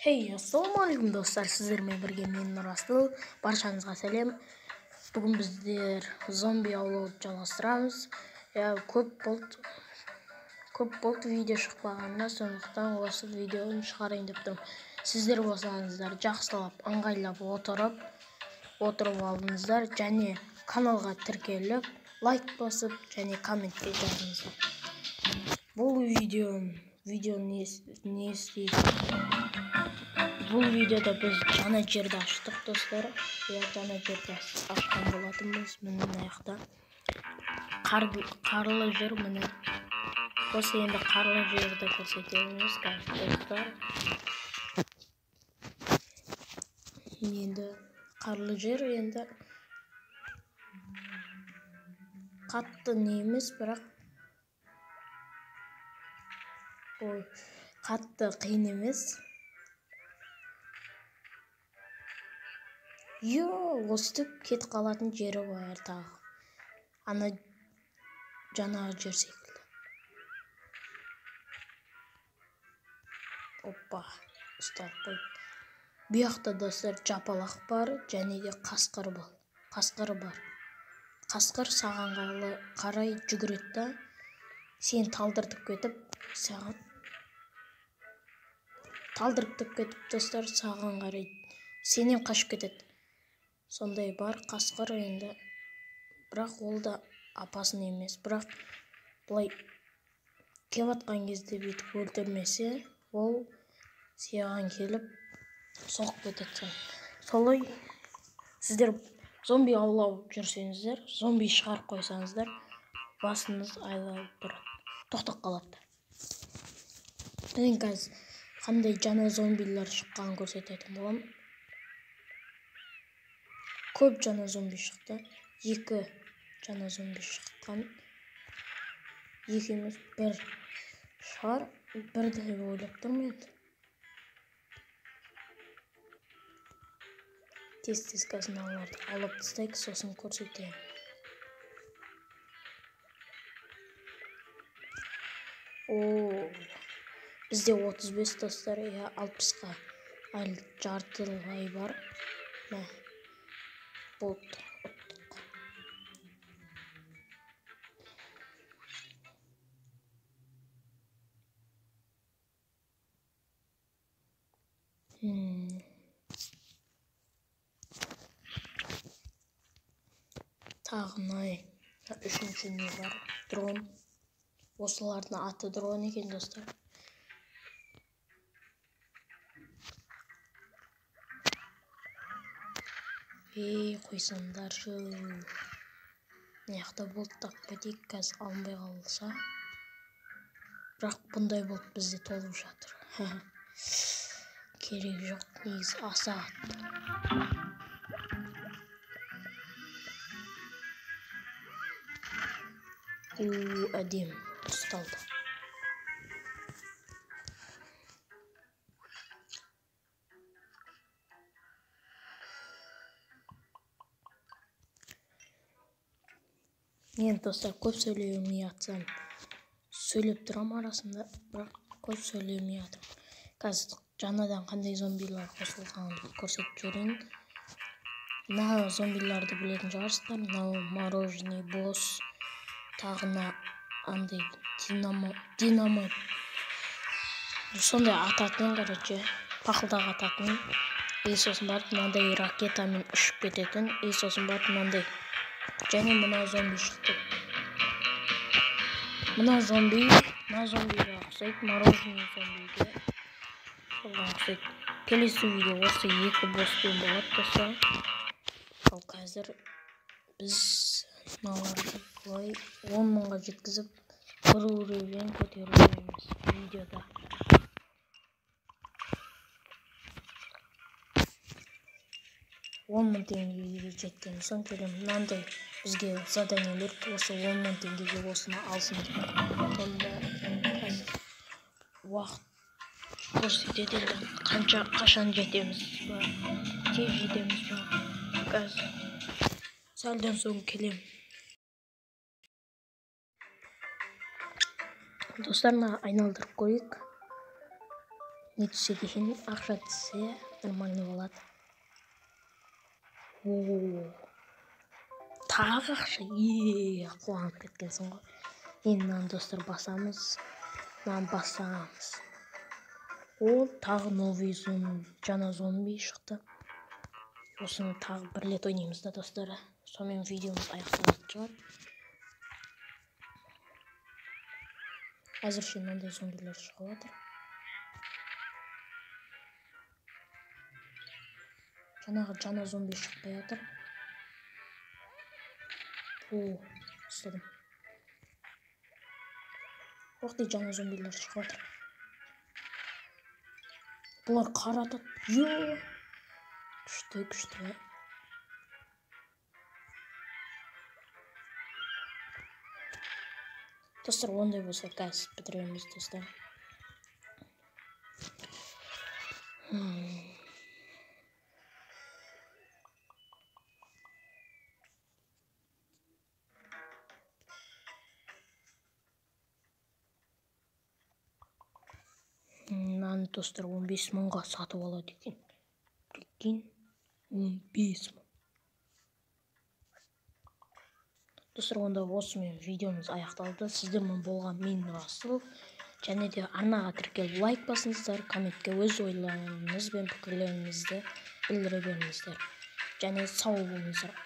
Hey, ассалаумағалейкум достар, сіздермен бірге мен Нұрасыл. Баршаңызға сәлем. Бүгін біздер зомби аулауды жалғастырамыз. Я көп болды видео шықпағанына, сондықтан осы видеоны шығарайын деп тұрмын. Сіздер болсаңыздар жақсылап, ыңғайлап отырып алдыңыздар және каналға тіркеліп, лайк басып және комментке жазыңыздар. Бұл видео не істейді? Бұл видеода біз жаңа жерді аштық, достар. Я жаңа жерді ашқан болатынбыз. Міне мына жақта қарлы жер, міне. Осы енді қарлы жерді көрсетеміз қазір, достар. Енді қарлы жер енді қатты не емес, бірақ ой, қатты қиын емес. Йо, өстіп кетіп қалатын жері бар тағы. Ана жаңағы жер секілді. Оппа, ұсталып қойды. Бұл жақта, достар, жапалақ бар және де қасқыр бар. Қасқыр бар. Қасқыр саған қарай жүгіреді да, сені талдыртып кетіп, саған талдыртып кетіп, достар, саған қарай сенен қашып кетеді. Сондай бар қасқыр енді, бірақ ол да апасын емес, бірақ былай кеп атқан кезде бүйтіп өлтірмесе, ол саған келіп соғып кетеді. Солай сіздер зомби аулау жүрсеңіздер, зомби шығарып қойсаңыздар, басыңыз айналып тұрады, тоқтап қалады. Мен қазір қандай жаңа зомбилер шыққанын көрсететін боламын. Көп жаңа зомби шықты. 2 жаңа зомби шыққан. 2 емес, 1 шығар. 1 деп ойлап тұрмын енді. Тез-тез қазір мыналарды алып тастайық, сосын көрсетемін. О, бізде 35, достар, я 60-қа әлі жартылай бар. Мә. Болды, ұттық. Тағы мына үшінші не бар? Дрон. Осылардың аты дрон екен, достар. Ей, қойсаңдаршы. Мына жақта болт тағып кетейік, қазір алынбай қалса. Бірақ бұндай болт бізде толып жатыр. Керек жоқ, негізі аса қатты. Әдемі ұсталды. Мен, достар, көп сөйлемей атсам, сөйлеп тұрам арасында, бірақ көп сөйлемей атырмын. Қазір жаңадан қандай зомбилар қосылғанын көрсетіп жіберейін. Мына зомбиларды білетін шығарсыздар. Мынау мороженый босс, тағы мына андай динамит, сондай ататын, короче, пақылдақ ататын. И сосын барып мынандай ракетамен ұшып кететін. И сосын барып мынандай. Және мына зомби шықты. Мына зомби, мына зомбиге ұқсайды, мороженый зомбиге соған ұқсайды. Келесі видео осы 2 босспен болады, достар. Ал қазір біз мыналарды былай 10 мыңға жеткізіп, бір уровень көтереміз видеода. 10 мың теңгеге жеткен соң келемін. Мынандай бізге задание берді, осы 10 мың теңгеге осыны алсын деп. Сонда қазір уақыт көрсетеді енді, қанша қашан жетеміз ба, тез жетеміз ба. Қазір сәлден соң келемін. Достар, мына айналдырып көрейік. Не түседі екен? Ақша түссе нормально болады. О, тағы ақша. Е, қуанып кеткенсің ғой. Енді мынаны, достар, басамыз. Мынаны басамыз. О, тағы новый жаңа зомби шықты. Осыны тағы бір рет ойнаймыз да, достар. Сонымен видеомыз аяқталатын шығар. Әзірше мынандай зомбилер шығып жатыр. Жаңағы жаңа зомби шықпай жатыр. О, ұстадым. Ох ты, жаңа зомбилер шығып жатыр. Бұлар қар атады. Йо! Күшті, күшті. Достар, ондай болса қазір бітіреміз, достар. Мынаны, достар, 15 мыңға сатып алады екен. Прикинь, 15 мың. Достар, онда осымен видеомыз аяқталды. Сіздермен болған мен, Расыл. Және де арнаға тіркеліп лайк басыңыздар, комментке өз ойларыңыз бен пікірлеріңізді білдіре беріңіздер. Және сау болыңыздар.